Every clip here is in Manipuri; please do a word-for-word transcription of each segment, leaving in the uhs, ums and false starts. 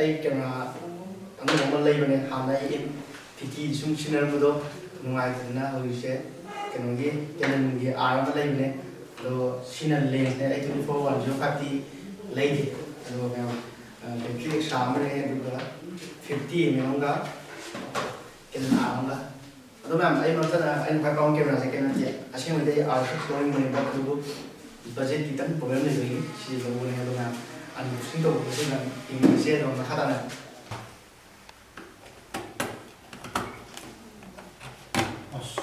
ꯑꯩ ꯀꯦꯃꯦꯔꯥ ꯑꯅꯧꯕ ꯑꯃ ꯂꯩꯕꯅꯦ꯫ ꯍꯥꯟꯅ ꯑꯩ ꯑꯦꯝ ꯐꯤꯐꯇꯤ ꯁꯨꯝ ꯁꯤꯖꯤꯟꯅꯔꯝꯕꯗꯣ ꯅꯨꯡꯉꯥꯏꯇꯗꯅ ꯍꯧꯖꯤꯛꯁꯦ ꯀꯩꯅꯣꯒꯤ Canonꯒꯤ R ꯑꯃ ꯂꯩꯕꯅꯦ꯫ ꯑꯗꯣ ꯁꯤꯅ lensꯅꯦ꯫ ꯑꯩ twenty four one zero fiveꯇꯤ ꯂꯩꯗꯦ꯫ ꯑꯗꯣ ꯃꯌꯥꯝ, ꯑ, battery extra ꯑꯃ ꯂꯩ, ꯑꯗꯨꯒ fifty mAh ꯑꯃꯒ Canon R ꯑꯃꯒ꯫ ꯑꯗꯣ ꯃꯌꯥꯝ, ꯑꯩ ꯃꯔꯛꯇ ꯑꯩꯅ ꯈ꯭ꯋꯥꯏ ꯄꯥꯝꯕ ꯀꯦꯃꯦꯔꯥꯁꯦ Canonꯁꯦ꯫ ꯑꯁꯦꯡꯕꯗꯤ ꯑꯩ R six ꯂꯧꯅꯤꯡꯕꯅꯦꯕ, ꯑꯗꯨꯕꯨ budgetꯀꯤ ꯈꯤꯇꯪ problem ꯂꯩꯕꯒꯤ ꯁꯤ ꯂꯧꯕꯅꯦ꯫ ꯑꯗꯣ ꯃꯌꯥꯝ, unboxing ꯇꯧꯕꯗꯁꯨ ꯃꯌꯥꯝ ꯌꯦꯡꯃꯤꯟꯅꯁꯦ꯫ ꯑꯗꯣ ꯃꯈꯥ ꯇꯥꯅ ꯑꯁ꯫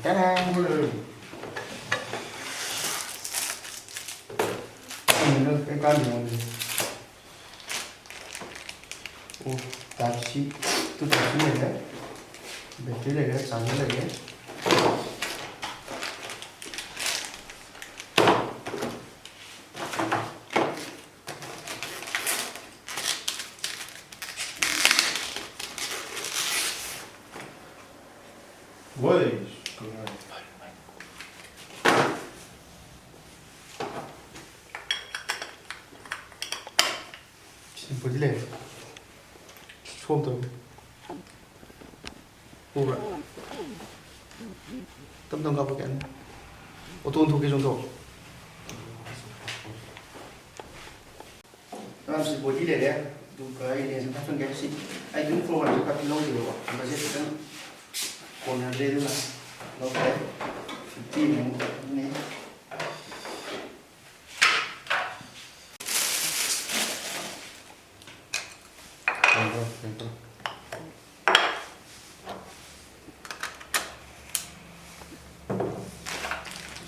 ꯇꯔꯥ꯫ ꯀꯩꯅꯣ ꯀꯩ ꯀꯥꯟꯗ ꯌꯣꯟꯗꯣꯏꯅꯣ? ꯑꯣ, type C, two type C ꯂꯩꯔꯦ, battery ꯂꯩꯔꯦ, charger ꯂꯩꯔꯦ꯫ ꯍꯣꯏ꯫ ꯁꯤꯝꯄꯜꯗꯤ ꯂꯩꯔꯦ꯫ ꯁꯣꯝ ꯇꯧꯔꯣ꯫ ꯎꯕ꯭ꯔꯥ? ꯇꯞ ꯇꯞ ꯀꯥꯞꯄꯛꯀꯦ꯫ ꯑꯣꯇꯣ ꯑꯣꯟꯊꯣꯛꯀꯦ, ꯆꯣꯡꯊꯣꯛ꯫ ꯑꯉꯥꯡꯁꯤ body ꯂꯩꯔꯦ, ꯑꯗꯨꯒ ꯑꯩ lens ꯑꯃ ꯍꯥꯞꯆꯤꯟꯒꯦ꯫ ꯁꯤ ꯑꯩ twenty four one ꯈꯛꯇ ꯂꯧꯗꯦꯕꯀꯣ, budget ꯈꯤꯇꯪ ꯀꯣꯟꯅꯗ꯭ꯔꯦ, ꯑꯗꯨꯅ ꯂꯧꯗ꯭ꯔꯦ꯫ Fifty ꯃꯨꯛꯅꯦ꯫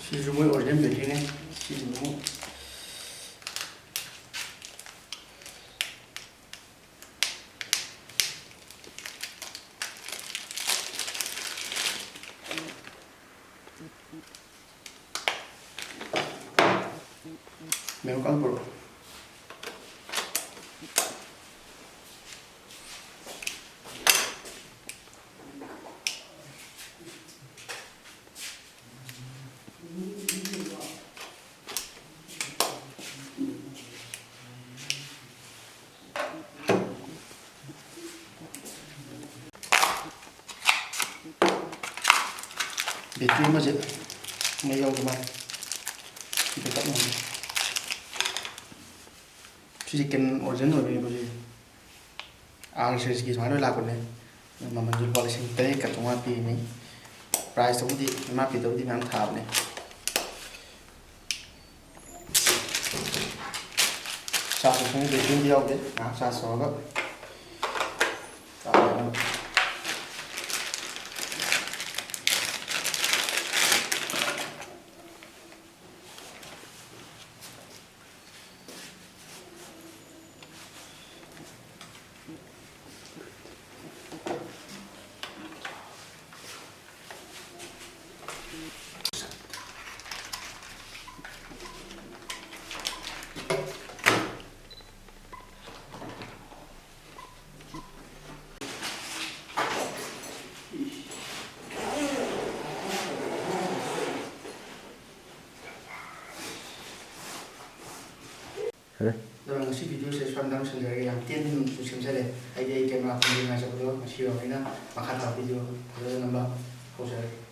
ꯁꯤꯁꯨ ꯃꯣꯏ original batteryꯅꯦ꯫ ꯁꯤꯁꯤꯅ ꯑꯃꯨꯛ ꯃꯦꯔꯨꯛ ꯀꯥꯡ ꯄꯨꯔꯛꯑꯣ꯫ ꯕꯦꯇ꯭ꯔꯤ ꯑꯃꯁꯦ ꯃꯩ ꯌꯥꯎꯗ ꯃꯥꯜꯂꯦ꯫ ꯁꯤꯗ ꯇꯞꯅ ꯍꯥꯞꯀꯦ꯫ ꯁꯤꯁꯦ ꯀꯦꯅꯟ ꯑꯣꯔꯤꯖꯤꯅꯦꯜ ꯑꯣꯏꯕꯅꯦꯕ ꯁꯤꯁꯦ꯫ ꯑꯥꯔ ꯁꯤꯔꯤꯁꯀꯤ ꯁꯨꯃꯥꯏꯅ ꯂꯣꯏ ꯂꯥꯛꯄꯅꯦ꯫ ꯃꯃꯜꯁꯨ ꯂꯨꯄꯥ ꯂꯤꯁꯤꯡ ꯇꯔꯦꯠꯀ ꯆꯥꯝꯃꯉꯥ ꯄꯤꯕꯅꯤ꯫ ꯄ꯭ꯔꯥꯏꯁꯇꯕꯨꯗꯤ ꯑꯦꯝ ꯑꯥꯔ ꯄꯤꯗꯕꯨꯗꯤ ꯃꯌꯥꯝ ꯊꯥꯕꯅꯦ꯫ ꯆꯥꯔꯖ ꯇꯧꯁꯟꯒꯦ, ꯕꯦꯇ꯭ꯔꯤꯗꯤ ꯌꯥꯎꯗꯦ꯫ ꯉꯥꯏꯍꯥꯛ ꯆꯥꯔꯖ ꯇꯧꯔꯒ ꯆꯥꯔꯖ ꯇꯧꯔꯒ ꯐꯔꯦ꯫ ꯑꯗꯨꯅ ꯉꯁꯤ ꯚꯤꯗꯤꯑꯣꯁꯦ ꯁ꯭ꯋꯥꯏꯗ ꯂꯣꯏꯁꯤꯟꯖꯔꯒꯦ꯫ ꯌꯥꯝ ꯇꯦꯟꯅꯁꯨ ꯁꯦꯝꯖꯔꯦ꯫ ꯑꯩꯗꯤ ꯑꯩ ꯀꯦꯃꯦꯔꯥ ꯐꯝꯖꯤꯟ ꯉꯥꯏꯖꯕꯗꯣ ꯉꯁꯤ ꯑꯣꯏꯕꯅꯤꯅ ꯃꯈꯥ ꯇꯥꯕ ꯚꯤꯗꯤꯑꯣ ꯐꯖꯅ ꯅꯝꯕ ꯍꯧꯖꯔꯒꯦ꯫